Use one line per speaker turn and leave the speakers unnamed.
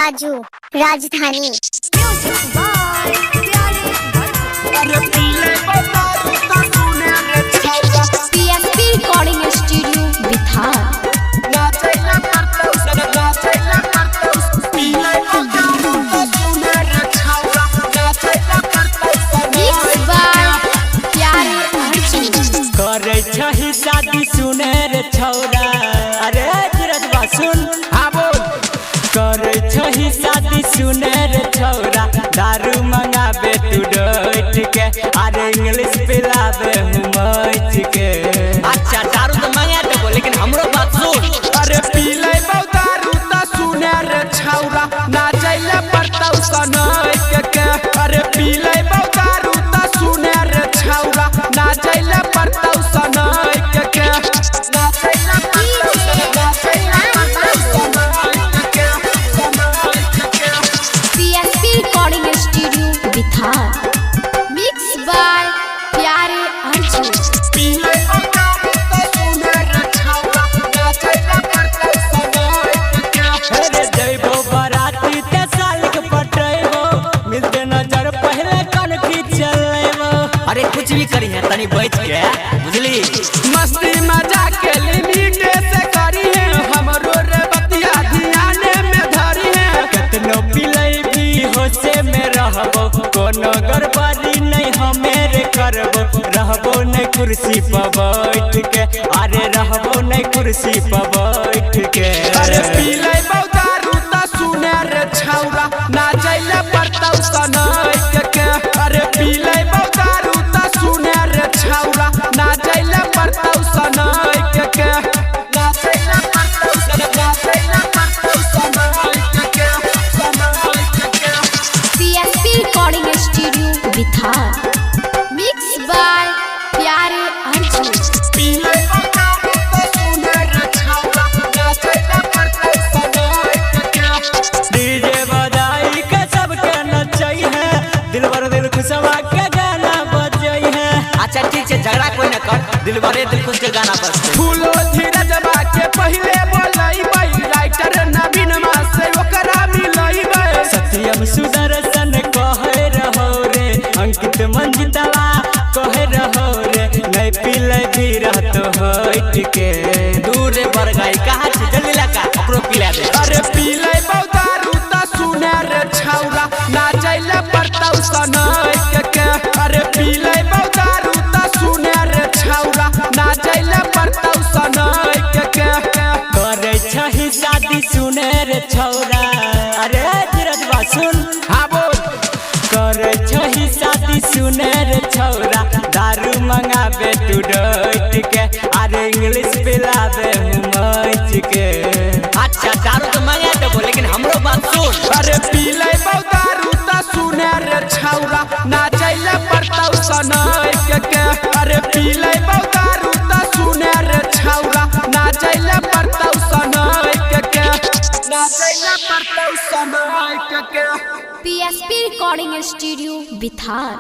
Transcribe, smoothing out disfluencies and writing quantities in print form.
राजू राजधानी।
PSP recording studio Bihar. Mix by Pyare Arjun.
करे छही शादी सुने रे छौरा, अरे धीरजबा सुन,
हाँ बोल।
करे छही शादी सुने रे छौरा, दारू मंगाबे तू डोट के, अरे इंग्लिश पिलाबे हूँ मच के।
अच्छा दारू तो मंगा देबो, लेकिन हमरो बात सुन।
अरे पीले बहु दारू त सुने रे छौरा, नाचैले पड़तौ सनक के। अरे पीले बहु दारू त सुने रे छौरा, नाचैले पड़तौ सनक के। नाचैले पड़तौ, नाचैले पड़तौ सनक के, सनक के।
PSP recording studio Bihar. Mix by Pyare Arjun.
पीले बहु दारू त सुने रे छौरा, नाचैले पड़तौ सनक के।
अरे जइबो बाराती ते साल के पटैबो, मिलते नजर पहले कन की चलेबो।
अरे कुछ भी करी है तनी बच के, बुझली।
मस्ती मजा के लिमिट से करी है, हमरो रे बतिया ध्यान में धरी है।
कतनो पिलैबी होशे में रहबो, कोनो गड़बड़ी नहीं हमेरे करबो, रहबो नहीं कुर्सी पर बैठ के, अरे रहबो नहीं कुर्सी पर बैठ के।
अरे पीले बहु दारू त सुने रे छौरा, नाचैले पड़तौ सनक के। अरे पीले बहु दारू त सुने रे छौरा, नाचैले पड़तौ सनक के। नाचैले पड़तौ, नाचैले पड़तौ सनक के, सनक के।
PSP recording studio Bihar. Mix by Pyare Arjun.
पीले बहु दारू त सुने रे छौरा, नाचैले पड़तौ सनक के।
डीजे बजाई के सबके नचई है, दिलबर दिल खुशवा के गाना बजई है।
अच्छा ठीक है, झगड़ा कोई ना कर, दिलबरे दिल खुश के गाना बजते।
फूलो धीरजबा के पहिले बोलैबै, राइटर नवीन मा से ओकरा मिलैबै।
सत्यम सुदर्शन कहे रहो रे, अंकित मंजितवा कहे रहो रे, नहीं पिले भी रहतो होट के।
दूर रे बरगाई कहाँ छी, जल्दी लगा ओकरो पिला दे।
अरे पीले बहु दारू त सुने रे छौरा, नाचैले पड़तौ सनक के। अरे पीले बहु दारू त सुने रे छौरा, नाचैले पड़तौ सनक के।
करे छही शादी सुने रे छौरा, अरे धीरजबा सुन,
हाँ बोल।
करे छही शादी सुने रे छौरा, दारू मंगाबे तू डोट के, अरे इंग्लिश पिलाबे हूँ मच के।
अच्छा दारू तो मंगा देबो, लेकिन हमरो बात सुन।
अरे पीले बहु दारू त सुने रे छौरा, नाचैले पड़तौ सनक के। अरे पीले बहु दारू त सुने रे छौरा, नाचैले पड़तौ सनक के। नाचैले पड़तौ सनक के।
PSP recording studio Bihar.